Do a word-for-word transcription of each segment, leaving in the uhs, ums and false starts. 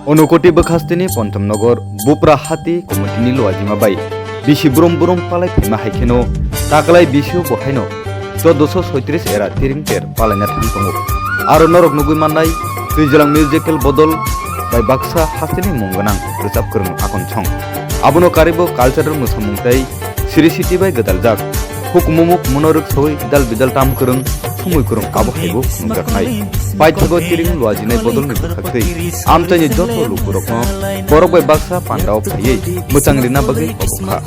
Unokoti bwkhasteni Ponchamnogor Bupra Hati Committee ni luajima bai bisi brum brum palai phaima hai kheno taklai bisio bo haino chaudoso soitris era tiring ter palaina thang tongo. Aro norok nugui mannai Twijlang Musical Bodol bai baksa hasteni mung gwnang rwchap kwrwng Akon Song. Abono karibo cultural mwsamung tei Sri City bai gwdaljak. Hukumu muk muno rwksawi dal bidal tam kwrwng, sumui kwrwng abo haibo phunukjaknai. Paithago tiring luajinai bodolni bwkhaktwi amchaini joto lukurokno borok bai baksa pandao phaiwi mwchang rina bagwi kobokha.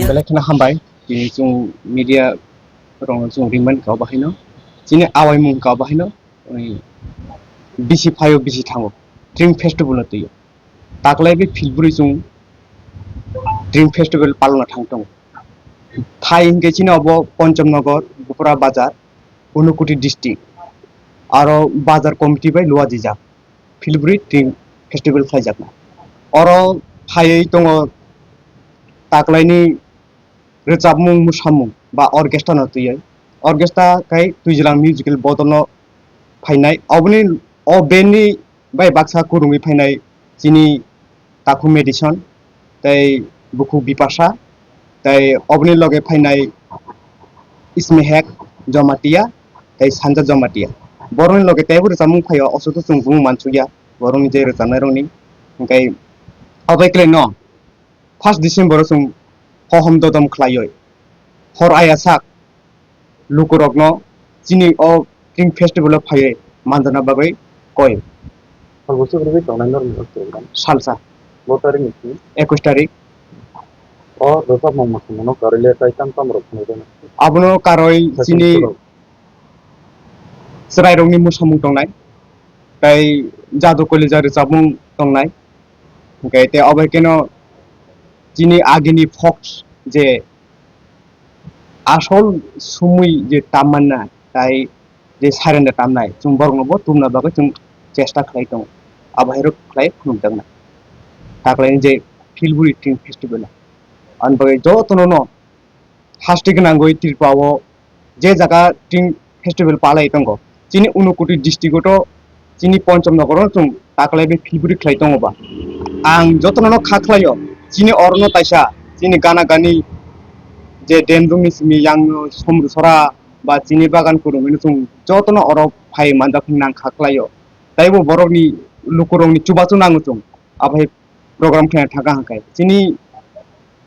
Belai kheno hambai, tini chwng media rokno chwng rimani kabo haino. Chini awaimung kabo haino, bisi phaio bisi thango, Tring Festival no twiyo. Taklai bai philbwrwi chwng Dream Festival palona thang tongo. Thai hinkhe chini obo Ponchamnogor, Bupra Bazar, Unokoti district. Aro bazar committee bai luajijak philbwrwi Dream Festival khlaijaknai. Oro phaiwi tongo taklaini rwchapmung mwsamung ba orchestra no twiwi. Orchestra khai Twijlang Musical Bodol no phainai. Oboni, o band ni bai baksa kwrwngwi phainai chini Takhu Madison, tei Bukhu Bipasa, tei oboni loge phainai Ismehek Jomatia, tei Sanja Jomatia. Borokni loge teibo rwchapmung phaio, osoto chwng bumung mansukya, borokni je rwchapnairokni. Hinkhe obo ekle no first December o chwng hohom dodom khlaiwi hor aya sak lukurokno chini o Tring Festival o phaiwi manjana bagwi koi. Salsa. Bo tarik ni simi? Ekwis tarik. O rwchapmung mwsamungno karwi le tai tam tam rok phunukjana? Abono karwi chini chwrairokni mwsamung tongnai, tei jadu kolija rwchapmung tongnai, hinkhe tei obo keno chini agini folk je asol sumui je tammanna, tai je surrender tamnai, chwng borokno bo tumna bagwi chwng chesta khlai tongo. Abo hai rok khlai phunukjaknai. Taklaini je Philburi Tring Festival, ani bagwi jotono no haste gwnangwi Tripura o je jaga Tring Festival palai tongo, chini Unokoti district o to chini Ponchamnogor o chwng taklai bai Philburi khlai tongo ba. Ang jotono no kha khlaio, chini oro no taisa chini gana gani je Demdung ni simi yang no Somru Sora ba chini bagan kurungwi no chwng jotono oro phai manjak hwnwi ang kha khlaio. Taibo borokni lukurokni chubachu nango chwng. Abo hai program khlaina thangkha hwnkhe chini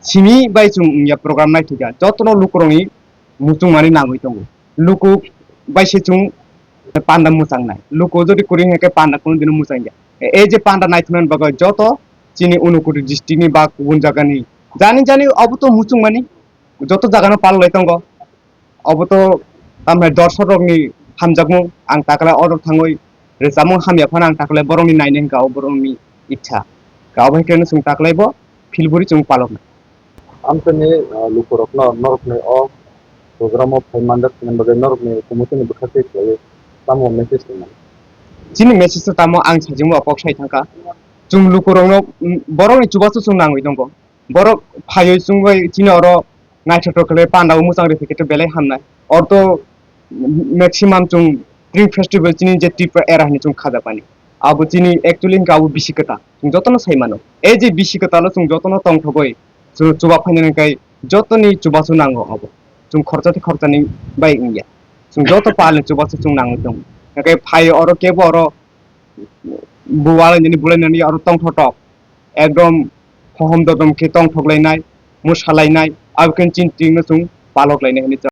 simi bai chwng wngya program naithokya, jotono lukurokni muchungmani nangwi tongo. Luku bai se chwng panda mwchangnai. Luku jodi kwrwi hwnkhe panda kunu dino mwchangya. E je panda naithoknani bagwi joto chini Unokoti district ni ba kubun jagani jani jani obo to muchungmani joto jagano palolai tongo. Obo to tamni dorshok rokni hamjakmung, ang taklai order thangwi rwchapmung hamya phano ang taklai borokni naina hwnkha o borokni ichha. Ka obo hai khe chwng taklai bo Philburi chwng paloknai. Amchaini, ah, lukurokno norokni o program o phai manjak hwnwi bagwi norokni committee ni bwkhaktwi khlaiwi tamo message tongnai? Chini message to tamo ang sajingbo kok sai thangkha. Chwng lukurokno, mm, borokni chubachu chwng nangwi tongo. Borok phaiwi chwng bai chini oro naithotok khe panda o mwchang rw phi khe belai hamnai. Orto maximum chwng Tring Festival chini je Tripura era hinwi chwng khajakmani. Abo chini actually hwnkhe abo bisi kwtal. Chwng jotono sai mano. E je bisi kwtalo chwng jotono tongthogwi chwng chuba phainani hwnkhe jotoni chubachu nango abo. Chwng khorcha tei khorchani bai wngya. Chwng joto palni chubachu chwng nangwi tongo. Hwnkhe phai oro kebo oro bo walainani bulainani aro tongthotok. Ekdom hohom dodom khe tongthok lainai, mwsa lainai, abo khe chini tringno chwng palok lainai hinwi